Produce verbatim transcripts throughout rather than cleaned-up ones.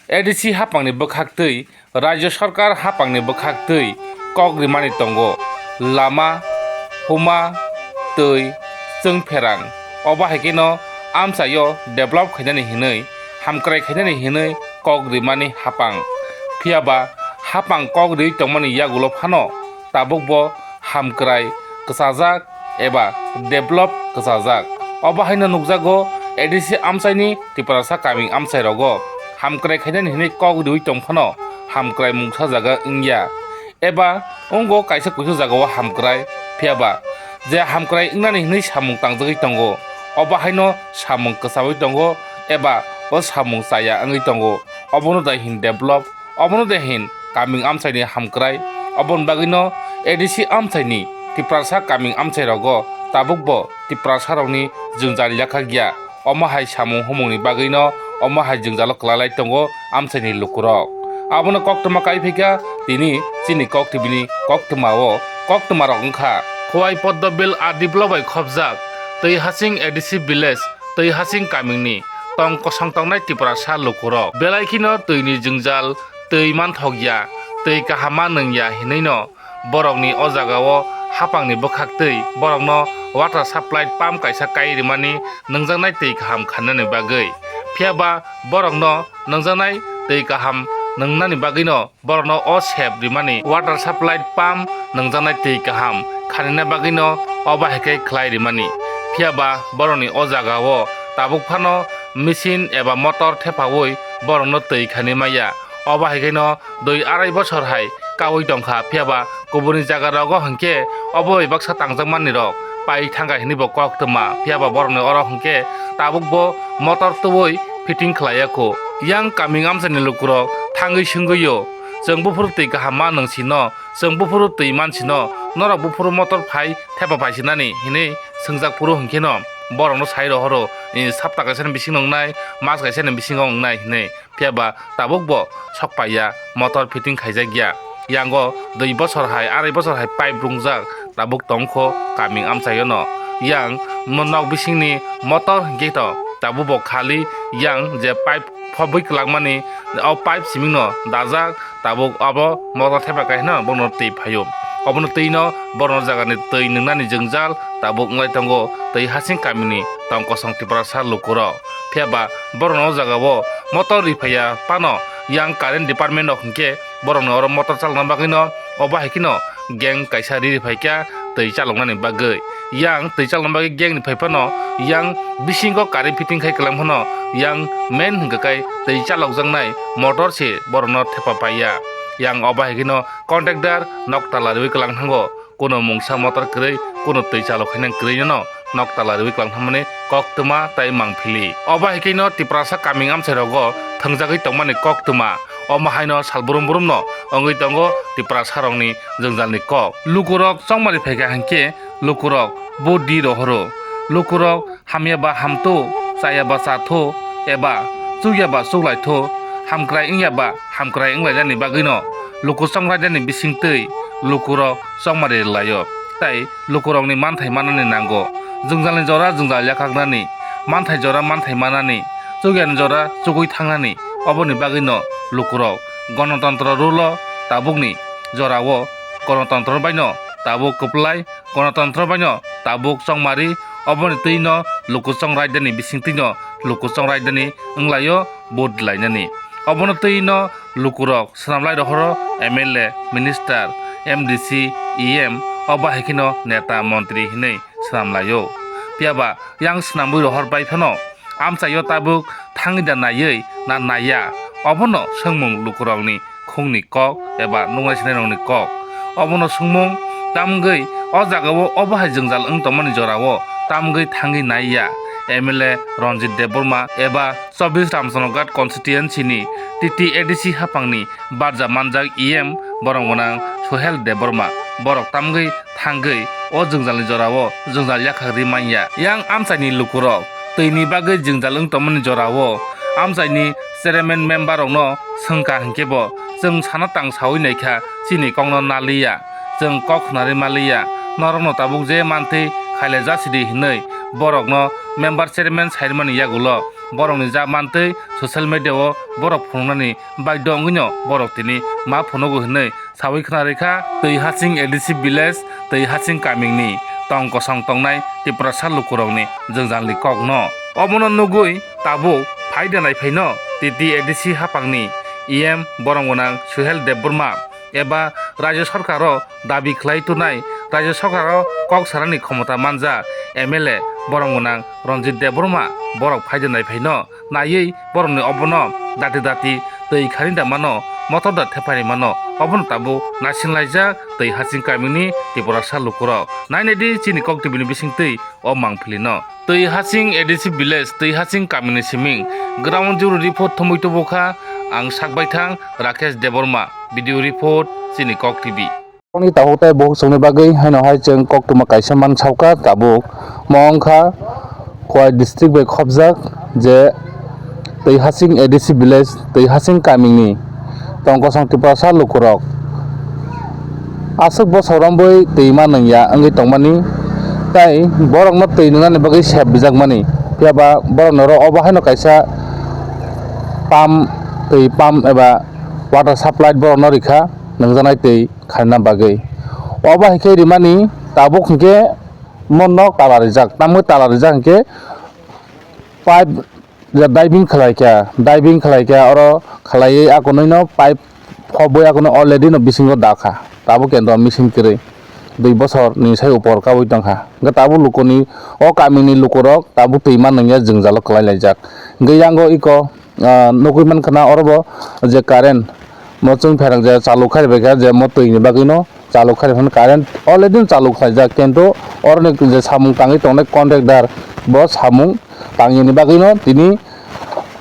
A D C haphangni bwkhaktwi Rajya Sarkar haphangni bwkhaktwi kok rimani tongo, lama, huma, twi, chwngpherang. Obo hai kheno amchaio develop khainani hinwi, hamkrai khainani hinwi kok rimani haphang. Phiyaba haphang kok riwi tongmani yagulo phano tabukbo hamkrai kwchajak eba develop kwchajak. Obo haino nukjago A D C amchaini Tiprasa kaming amchairogo hamkrai khainani hinwi kok riwi tongphano hamkrai mungsa jaga wngya. Eba wngkha kaisa kuisu jagao hamkrai, phiyaba je hamkrai wngnani hinwi samung tangjagwi tongo, obo haino samung kwchawi tongo eba o samung chaya wngwi tongo. Obono dai hin develop, obono dai hin kaming amchaini hamkrai. Oboni bagwino A D C amchaini Tiprasa kaming amchairogo tabukbo Tiprasarokni jwngjal yakhakya. Omo hai samung humungni bagwino omo hai jwngjalo kwlalai tongo amchaini lukurok. Abono koktwma kai phaikha tini chini kok tibini koktwmao koktwmarok wngkha. Khowai Poddo Bill R D block bai khopjak twi hasing A D C village twi hasing kamingni tong kosong tongnai Tiprasa lukurok belai kheno twini jwngjal, twi manthokya, twi kaham ma nwngya hinwino borokni o jagao haphangni bwkhaktwi borokno water supply pump kaisa kai rimani nwngjaknai twi kaham khanani bagwi. Phiyaba borokno nwngjaknai twi kaham nwngnani bagwino borokno o sep rimani water supply pump nwngjaknai twi kaham khanina bagwino obo hai khe khlai rimani. Phiyaba borokni o jagao tabuk phano machine eba motor thepaui borokno twi khani maya. Obo hai kheno dui arai bosor hai kaui tongkha, phiyaba kubuni jaga rogo hinkhe obo bai baksa tangjakmani rok pai thangkha hinwi bo koktwma, phiyaba borokni oro hinkhe tabukbo motor tubui fitting khlaiya kho. Yang kaming amchaini lukurok thangwi swngwi-o, "Chwng buphuru twi kaham ma nwng sino, chwng buphuru twi man sino, norok buphuru motor phai thepa phai sinani?" hinwi swngjak phuru hinkheno borokno sai rohoro, "Sapta kaisani bisingo wngnai, mas kaisani bisingo wngnai," hinwi. Phiyaba tabukbo sok paiya, motor fitting khaijakya. Yango dui bosor hai, arai bosor hai pipe rungjak tabuk tongkho kaming amchaiono. Yang mo-, nok bisingni motor hinkhe to tabukbo khali yang je pipe phobwi kwlangmani, o pipe simingno dajak, tabuk abo motor thepa kaiheno bono twi phaio. Obono twino borokno jagani twi nwngnani jwngjal tabuk wnglai tongo, twi hasing kamini tong kosong Tiprasa lukurok. Phiyaba borokno o jagao motor riphaia phano yang current department rok hinkhe borokno oro motor chalokna bagwino obo hai kheno gang kaisa riri phaikha twi chaloknani bagwi. Yang twi chalokna bagwi gang ni phai phano yang bisingo current fitting khai kwlang phano yang main hwnkhe kai twi chalokjaknai motor se borokno thepa paiya. Yang obo hai kheno contractor nok tala riwi kwlang thango. Kuno mungsa motor kwrwi, kuno twi chalok khainang kwrwino nok tala riwi kwlang thangmani koktwma tai mangphili. Obo hai kheno Tiprasa kaming amchairogo thwngjagwi tongmani koktwma. Omo haino sal brum brumno wngwi tongo Tiprasarokni jwngjalni kok. Lukurok chongmari phaikha hinkhe lukurok budi rohoro. Lukurok hamya ba hamtho, chaya ba chatho, eba chukya ba chuklaitho, hamkrai wngya ba hamkrai wnglainani bagwino luku chongraidani bisingtwi lukurok chongmari rwlaio, tai lukurokni manthai manani nango. Jwngjalni jora jwngjal yakhaknani, manthai jora manthai manani, chukyani jora chugwi thangnani, oboni bagwino lukurok Ganatantro rule-o tabukni jorao Ganatantro baino tabuk kwplai, Ganatantro baino tabuk chongmari, oboni twino luku chongraidani bisingtwino luku chongraidani wnglaio vote lainani. Obono twino lukurok swnamlai rohoro M L A, minister, M D C, E M, obo hai kheno neta montri hinwi swnamlaio. Phiyaba yang swnamwi rohor bai phano amchaio tabuk thangwi da naiwi na naiya, obono swngmung lukurokni khungni kok eba nuknai sinairokni kok. Obono swngmung, tamgwi o jagao obo hai jwngjal wng tongmani jorao tamgwi thangwi naiya M L A Ranjit Debbarma eba chobbish Ramchandra Ghat constituency ni T T A D C haphangni barja manjak E M borok gwnang Suhel Debbarma, borok tamgwi thangwi o jwngjalni jorao jwngjal yakhak ri manya. Yang amchaini lukurok twini bagwi jwngjal wng tongmani jorao amchaini chairman member rokno swngkha hinkhe bo, "Chwng sana tang sawi naikha, chini kokno naliya. Chwng kok khwnarwi maliya. Norokno tabuk je manthwi khailai jasidi," hinwi borokno member chairman saimani yagulo borokni ja mantwi social media-o borok phunuknani baidhyo wngwino borok tini ma phunugo hwnwi sawi khna rwkha. Twi Hasing A D C village, Twi Hasing kamingni tong kosong tongnai Tiprasa lukurokni jwngjalni kokno. Obono nugwi tabuk phaida naiphaino T T A D C haphangni E M borok gwnang Suhel Debbarma eba Rajya Sarkaro dabi khlai turnai, Rajya Sarkaro kok sanani khomota manjak M L A borok gwnang Ranjit Debbarma borok phaida naiphaino naiwi borokni obono dati dati twi khani da mano, motor da thepai mano, obono tabuk naising laijak Twi Hasing kamini Tiprasa lukurok. Nainai di chini Kok T V ni bisingtwi o mangpili no. Twi Hasing A D C village, Twi Hasing kamini siming ground zero report thumwi tubukha ang Sakbaithang Rakesh Debbarma, video report chini Kok T V. Boni tabuk tei bukhuk chwngni bagwi haino hai chwng koktwma kaisa man sauka tabuk. Mo wngkha Khowai district bai khopjak je Twi Hasing A D C village, Twi Hasing kamini tong kosong Tiprasa lukurok aswk bosor romwi twi ma nungya wngwi tongmani, tei borokno twi nungnani bagwi sep bijakmani. Phiya ba borokno oro obo haino kaisa pump, twi pump eba water supply borokno rikha nungjaknai twi khaina bagwi. Obo hai khe rimani tabuk hinkhe mo nok tala rijak, tamo tala rijak hinkhe pipe je diving khlai kha, diving khlai kha, oro khlaiwi akonwi no pipe phobwi akonwi already no bisingo dakha. Tabuk kendro machine kwrwi dui bosor ni sai upor kabui tongkha. Hwnkhe tabuk lukuni, o kamini lukurok tabuk twi man nungya jwngjalo kwlai laijak. Hwnkhe yango iko ah, nugwi mankha na oro bo je current mo chwng pherang je chalu kharwi bai kha, je mo twi ni bagwi no chalu kharwi phano current already chalu khlaijak, kintu oro ni je samung tangwi tongnai contractor bo samung tangya ni bagwi no tini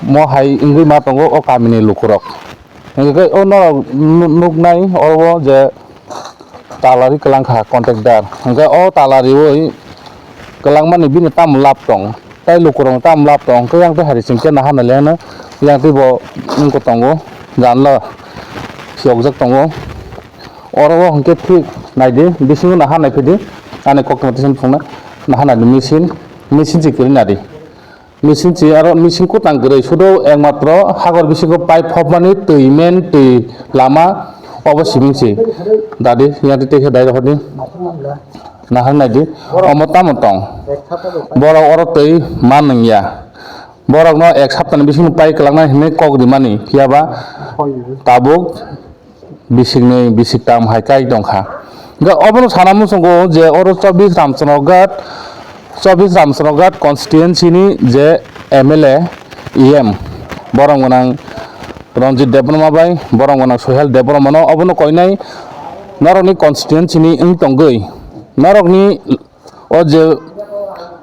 mo hai wngwi ma tongo o kami ni lukurok. Hwnkhe o norok nu-, nuknai oro bo je talari kwlangkha contractor. Hwnkhe o talariwi kwlangmani bini tamo lab tong, tei lukurokni tamo lab tong, hwnkhe yang tei hari chwng khe naharnai lengno yang tei bo wngkha tongo, janla phiyokjak tongo. Oro o hwnkhe thik naidi, bisingo naharnai phidi, ani koktwma tisa phunukna naharnai di machine, machine se kwrwi nadi. Machine se aro machine kwtang kwrwi, sudo ekmatro hakor bisingo pipe phobmani twi main twi lama obo siming se. Dadi, yang tei khe dai rohordi. Nahar naidi, omo tamo tong. Borok oro twi man nungya. Borokno ek saptani bisingo pai kwlaknai hinwi kok rimani, phiya ba tabuk bisiknwi bisiktam hai kai tongkha. Hwnkhe obono sana muchungo je oro chobbish Ramchandraghat, chobbish Ramchandraghat constituency ni je M L A, E M, borom gwnang Ranjit Debbarma bai borom gwnang Sohel Debbarma no obono koinai norokni constituency ni wng tongwi norokni O je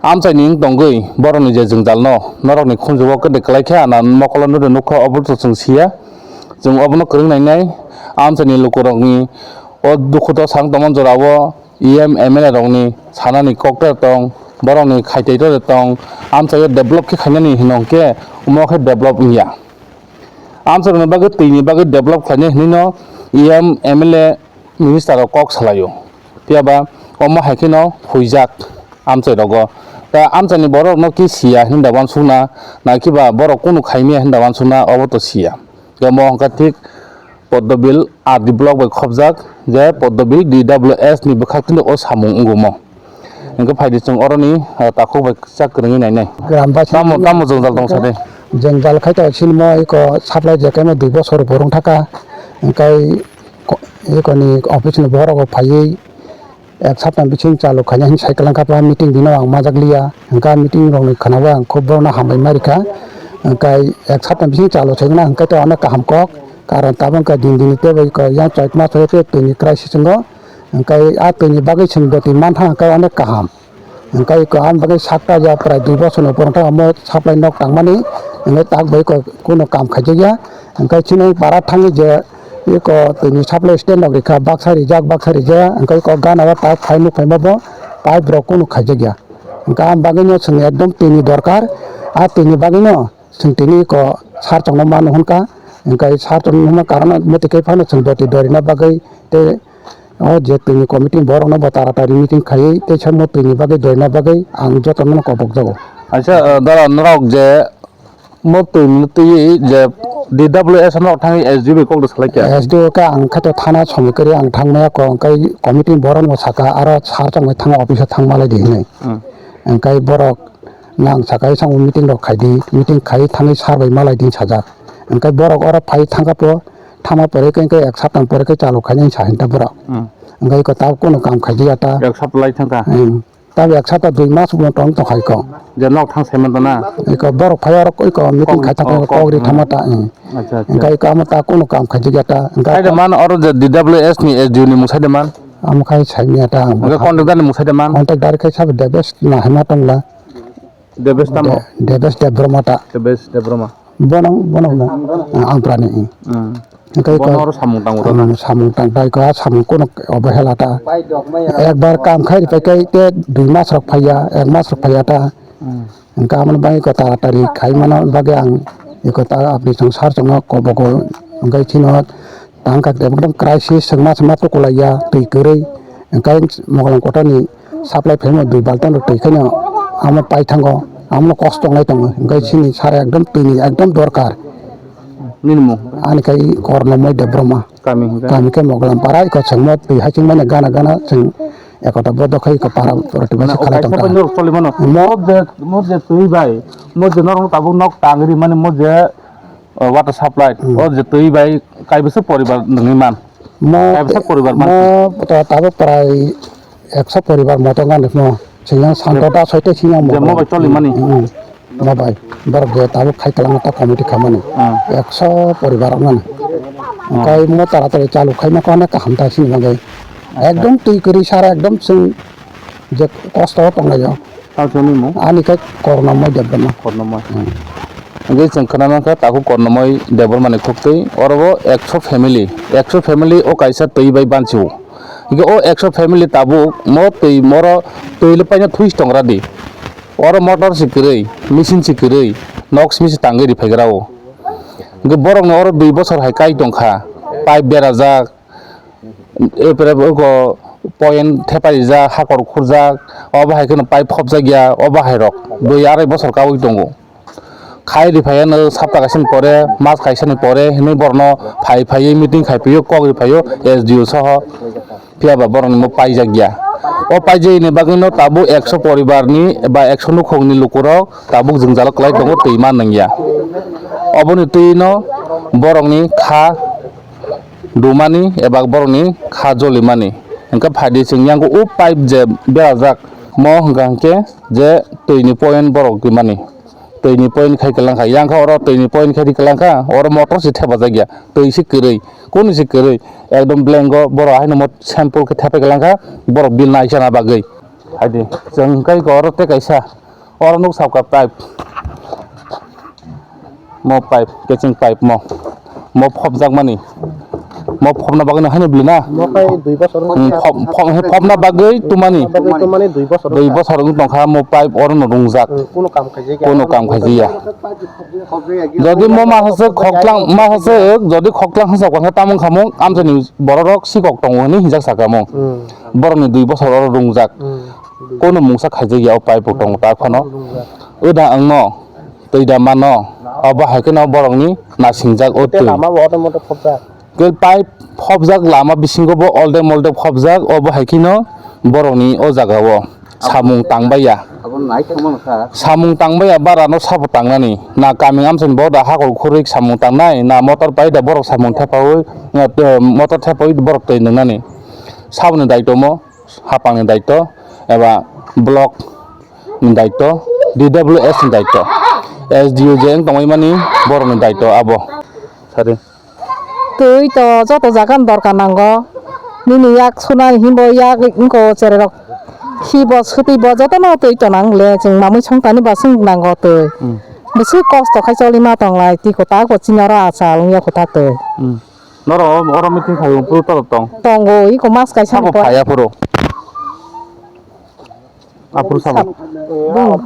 amchaini wng tongwi borokni je jwngjal no norokni khunjugo kwdwi kwlai khe ana mokolo nukha, obo to chwng siya. Chwng obono kwrwng nainai, amchaini lukurokni o dukhu to sang tongmani jorao E M, M L A rokni sanani kok to tong, borokni khaitwi to tong, amchaio develop khe khainani hino hwnkhe omo khe develop wngya. Amchaini bagwi twini bagwi develop khlainai hinwi no E M, M L A, minister rok kok salaio. Phiya ba omo hai kheno huijak amchai rogo. Ta amchaini borok no ki siya hinda wansukna, na kiba borok kunu khaimya hinda wansukna, obo to siya. Omo hwnkha thik Poddobil R D block bai khopjak, je Poddobil D W S ni bwkhak tini o samung wngwi mo. Hwnkhe phaidi chwng oroni, ah, takhuk bai kisa kwrwngwi nainai. Grambasi tamo, tamo jwngjal tong sade. Jwngjal khai to sinmo iko supply je kaima dui bosor borong thaka. Hwnkhe ko-, ikoni office ni borok rok phaiwi ek sapta bising chalu khaina hinwi sai kwlangkha, meeting dino ang majak liya. Hwnkhe meeting rokni khwnao ang khub borokno hambai ma rikha. Hwnkhe ek sapta bising chalu sai mano hwnkhe to ano kaham kok. Karon tabuk khe din dini teibo iko yang chait ma chai tei twini crisis wngo. Hwnkhe a twini bagwi chwng doti mantha hwnkhe onek kaham. Hwnkhe iko ani bagwi sakta ya prai dui bosor ni borok thang omo supply nok tangmani, hwnkhe tak bai iko kunu kam khaijakya. Hwnkhe chini para thangwi je iko twini supply stand nok rikha, baksa rijak, baksa rijak, hwnkhe iko gana o tak phai nuk phaima bo pipe rok kunu khaijakya. Hwnkhe ani bagwino chwng ekdom twini dorkar, a twini bagwino chwng tini iko sar chongno mano hwnka, hwnkhe sar chongno hwnma karon mwtwi khe phano chwng doti dorina bagwi tei o je twini committee borokno bo tara tari meeting khaiwi tei samo twini bagwi dorina bagwi ang jotono kobok jago. Acha, eh, dara norok je Mo twi ni twi je D W S no thangwi S D O bai kok da salai kha. S D O khe ang khato thana somoi kwrwi ang thangmaya kok, hwnkhe committee borok no saka aro sar chongmai thang office o thang malai di hinwi. Hmm. Hwnkhe borok nang saka isang meeting rok khai di, meeting khai thangwi sar bai malai di sajak. Hwnkhe borok oro phai thangkha po, thangma pore khe hwnkhe ek saptang pore khe chalu khainai sa hinta borok. Hmm. Hwnkhe ko ta kono kam khai di ya ta. Ek sapta lai thangkha. Hmm. Tabuk ek sapta dui mas bo tong tong khai ko. Je nok thang sai man na. Iko borok phai aro iko meeting khai thang ko kok ri thama ta. Acha, acha. Hwnkhe iko amo ta kono kam khai di ya ta. Hwnkhe sai de man oro je D W S ni S D O ni mung sai de man. Amo khai sai miya ta ang. Hwnkhe contractor ni mung sai de man. Contractor khai sabe Debes na hema tongla. Debes tamo? De-, Debes Debbarma ta. Debes Debbarma. Bono, bono, bono. Ah, Amprani. Hmm. Hwnkhe bono ko-, oro samung tango ta? Hmm, samung tang tai ko, ah, samung kono obehela ta. Ekbar kam khai ripai kai te dui mas rok phaiya, ek mas rok phaiya ta. Hmm. Hwnkhe amoni bagwi ko taratari khai mano bagwi ang eko ta apni chwng sar chwngno kobogo hwnkhe chino tang kha ekdom crisis chwngma chwngma tukulaiya twi kwrwi. Hwnkhe Mogolam Kotor ni supply phaima dui baltan rok twi khaino amo pai thango, amono kosto wngnai tongo, hwnkhe chini sara ekdom twini ekdom dorkar. Nini mung? Ani khai Kornomoi Debbarma. Kami hwnkhe? Kami khe Mogolam para, iko chwngmo twi haching mani gana gana chwng ekota bodok khai iko para roti bai khalai tongkha. Mo je, mo je twi bai, mo je norok tabuk nok tangri mani mo je, uh, water supply, hmm, o je twi bai kaibwswk poribar nungwi man? Mo kaibwswk poribar man? Mo ta-, tabuk prai ekso poribar moto wngkha hinwi phano. Siyang santo da soite siyang je mo bai choli mani? Hmm, mo bai. Borok je tabuk khai kwlangma ta committee khamani. Hmm. Ekso poribar wngkha. Hmm. Hwnkhe mo taratari chalu khaima khe onek kaham ta sini bagwi. Acha. Ekdom twi kwrwi sara ekdom chwng je kosto o tonglaio. Tamo chini mung? Ani khe Kornomoi Debbarma. Kornomoi. Hmm. Hwnkhe chwng khwna mankha takhuk Kornomoi Debbarma ni khuktwi. Oro bo ekso family, ekso family o kaisa twi bai banchi o. Hwnkhe o ekso family tabuk mo twi moro twi le paina thui tongra di. Oro motor se kwrwi, machine se kwrwi, nok simi se tangwi ri phaigra o. Hwnkhe borok no oro dui bosor hai kai tongkha. Pipe berajak, Epre oko point theparijak, hakor khurjak, obo hai kheno pipe khopjak ya, obo hai rok dui arai bosor kaui tongo. Khai ri phaiya no sapta kaisa ni pore, mas kaisa ni pore hinwi borok no phai phaiwi meeting khai phaiyo, kok ri phaiyo S D O soho, phiya ba borok ni mo paijak ya. O paijak ni bagwi no tabuk ekso poribar ni ba ekso nukhung ni lukurok tabuk jwngjalo kwlai tongo, twi ma nangya. Oboni twi no borok ni kha dumani eba borokni kha jolimani. Hwnkhe phaidi chwng yang o pipe je berajak mo hwnkha hwnkhe je twini point borok rimani. Twini point khai kwlangkha, yang kha oro twini point khai ri kwlangkha, oro motor se thepajak ya, twi se kwrwi, kunu se kwrwi, ekdom blank o borok haino mo sample khe thepai kwlangkha, borok bill naisana bagwi. Phaidi chwng hwnkhe oro tei kaisa. Oro nuk sabkha pipe. Mo pipe, catching pipe mo. Mo phopjakmani. Mo phopna bagwi no haino bili na? Mo khai dui bosor wng Hmm, tongkha. Phop-, phop-, he phopna bagwi tumani. Bagwi tumani dui bosor Dui wng tongkha. Bosor wng tongkha mo pipe oro no rungjak. Hmm, kuno kam khaijak ya. Kuno kam khaijak ya. Jodi mo ma hase khoklang, ma hase jodi khoklang hasa kwangsa tamung khamung amsani bororok sikok tongo hinwi hinjak sakha mo. Hmm. Borokni dui bosor oro rungjak. Hmm. Kono mungsa khaijak ya o pipe bo tongo ta phano. Uda ang no, twi da mano, obo hai kheno borokni nasingjak o twi. Lama bo auto moto khopjak. Ke pipe phopjak lama bisingo bo oldem oldem khopjak, obo hai kheno borokni o jaga o samung tangbai ya. Abo nai thangma kha. Samung tangbai ya bara no sabo tangnani. Na kami amsani bo da hakol khurui samung tangnai, na motor pai da borok samung thepaui, na, eh, motor thepaui borok twi nungnani. Saboni daitw mo. Hapangni daitw eba block ni daitw, D W S ni daitw, S D O je wng tongmani borokni daitw abo. Sari. Twi to joto jaga ni dorkar nango. Nini yak sunai hinbo yak wngko chererok. Hibo swtwi bo jotono twi to nang le chwng mamwi songtani ba swng nango twi. Hmm. Bwswk kosto khai choli ma tonglai twi kwtal bo chini oro achal wngya kwtal twi. Hmm. Norok oro meeting khai phuru torok tong. Tongo, iko mas kaisa ni pore. Sabo phaiya phuru. Aphuru sabo. Bo.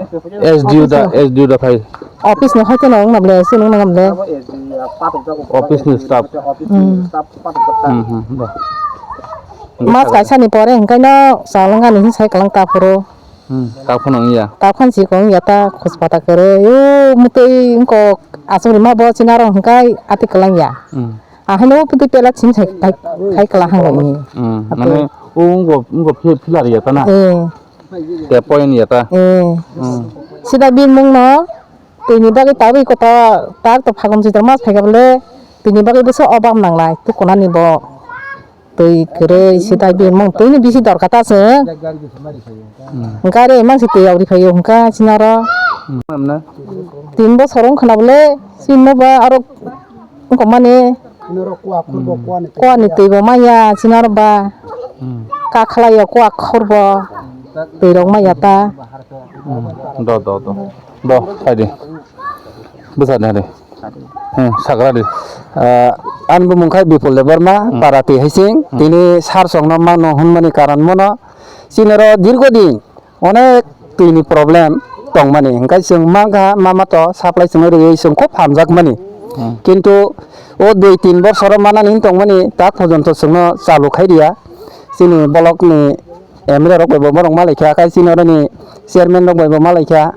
S D O da, S D O da phai. Office ni hoite no wngna ble, se wngna ble. Office ni staff. Hmm. Hmm, hmm, da. Mas kaisa ni pore hwnkhe no salwngani hin sai kwlang ta phuru. Hmm, tak phano wngya. Tak phan si kong ya ta khus pata kere. Yo mutui wngkok aswk rima bo china rok hwnkhe ati kwlang ya. Hmm. Ahaino putui pela chim sai khai, khai kwla hango ni. Hmm, mane o wngkok, wngkok phi-, philar ya ta na? Eh. Te point ya ta? Eh. Hmm. Sida bini mung no twi ni bagwi tabwi kota tak to phagun chwitra mas phaikha bole twi ni bagwi bwsa obam nanglai tu kona ni bo. Twi kwrwi se tai bini mung twi ni bisi dorkar ta se. Hmm. Hwnkhe are emang se twi yauri phaio hwnkhe sinaro. Hmm. Tin bosor wng khwna bole sinno ba aro wngkok mani. Kuani twi bo manya sinaro ba. Hmm. Kakhlai ya kuak khor bo twi rok manya ta. Hmm. Do, do, do. Do, phaidi. Bwsa de de. Hmm, sagra de. Ah, ani bumung khai Bipul Debbarma, hmm, para twi haising. Hmm. Tini sar songno mano hwnmani karon mono. Sinero dirgo din onek twi ni problem tongmani. Hwnkhe chwng mankha mama to supply chwngno rwui chwng khub hamjakmani. Hmm. Kintu o dui tin borsoro manani hin tongmani tak pojonto chwngno chalu khai riya. Chini bolokni M L A rok bai bo borok malaikha, khai chini oroni chairman rok bai bo malaikha.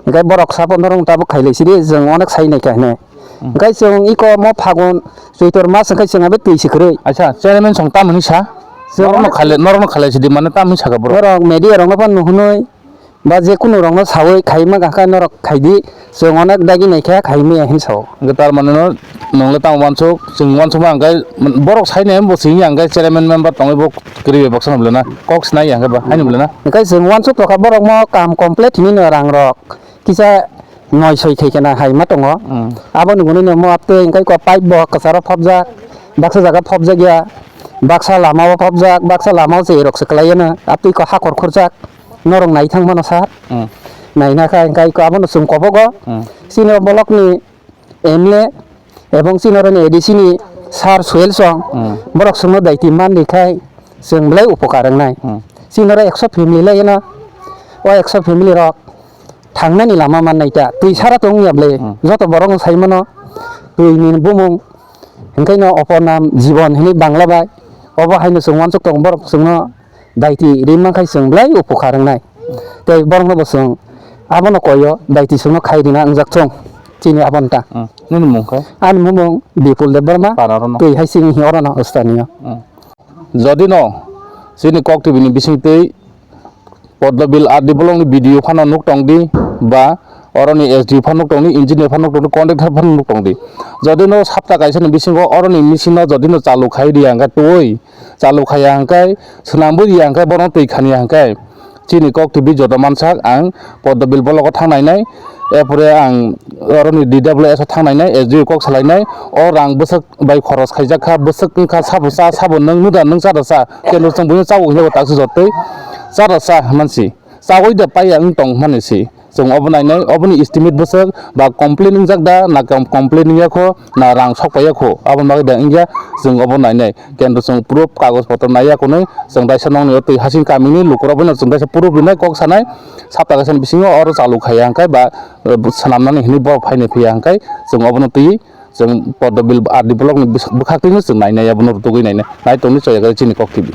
Hingke borok sapo norok tabuk khailai sidi, chwng onek sai naikha hine. Hmm. Hingke chwng iko mo phagun, chwitor mas hingke chwng abe twi si kwrwi. Acha, chairman song tamoni sa? Chwng norokno onek khailai, norokno khailai sidi, mane tamoni saka borok? Borok media rokno phano nuhunoi, ba je kunu rokno sawi khaima gakha norok khaidi, chwng onek dagi naikha khaimaya hin sao. Hingke tar mane no, nongle tamo wansuk, chwng wansukma hingke borok sai nai bo chwng ya hingke chairman member tongwi bo kwrwi bai baksa no belai na, kok sinai ya hingke ba, haino belai na. Hingke chwng wansuk tokha borok mo kam complete hinwi no rang rok. Kisa noi soi khai kheno hai ma tongo. Hmm. Aboni gunui no mo aptwi hingke ko pipe bo kwcharo phobjak, baksa jaga phobjak ya, baksa lama o phobjak, baksa lama o se erok se kwlai yano, aptwi ko hakor khurjak, norok nai thang mano sir. Hmm. Nai na kha hingke ko abono chwng kobogo. Hmm. Sini o bolok ni M L A ebong chini oroni A D C ni sir Suhel Song, hmm, borok chwngno daiti man rikha chwng belai upokar wngnai. Hmm. Chini oro ekso family lai no, o ekso family rok thangnani lama mannai ta, twi sara tongya bwle, hmm, joto borok no sai mano, twi ni bumung, hingke no opor nam Jibon hinwi Bangla bai, obo hai no chwng wansuk tongo borok chwngno. Daiti rimang khai chwng belai upokar wngnai. Tei borokno bo chwng abono koio daiti chwngno khai rina wngjak thung. Chini aboni ta. Hmm. Nini mung khe? Ani mung Bipul Debbarma. Para rono. Twi hai sini hi orono Ostaniyo. Hmm. Jodi no chini Kok T V ni bising twi Poddobil R D block ni B D O phano nuk tong di ba oroni S D O phano nuk tong di, engineer phano nuk tong di, contractor phano nuk tong di. Jodi no sapta kaisa ni bisingo oroni machine no jodi no chalu khai riya hwnkhe twi, chalu khaiya hwnkhe, swnamwi ya hwnkhe, bono twi khaniya hwnkhe, chini Kok T V joto mansak ang Poddobil block o thang nainai, erpore ang oroni D W S o thang nainai, S D O kok salainai, o rang bwswk bai khoros khaijak kha, bwswk wngkha sabo cha, sabo nwng nuda nwng cha da cha, kenu chwng buino chago hinwi taksa jotoi cha da cha mansi. Chawi da paiya wng tong hwnmani si. Chwng obo nainai, oboni estimate bwswk ba complain wngjak da, na com-, complain wngya kho, na rang sok paiya kho, aboni bagwi da wngya, chwng obo nainai. Kendo chwng proof kagoj potro naiya kunui, chwng daisa nokni o twi hasing kamini lukurok bai no chwng daisa proof rinai, kok sanai, sapta kaisa ni bisingo oro chalu khaiya hwnkhe ba, eh, swnamnani hinwi borok phainai phiya hwnkhe, chwng obono twi, chwng Poddobil R D block ni bwswk bwkhak twi no chwng nainai, abono rwtugwi nainai. Nai tongni choya gari chini Kok T V.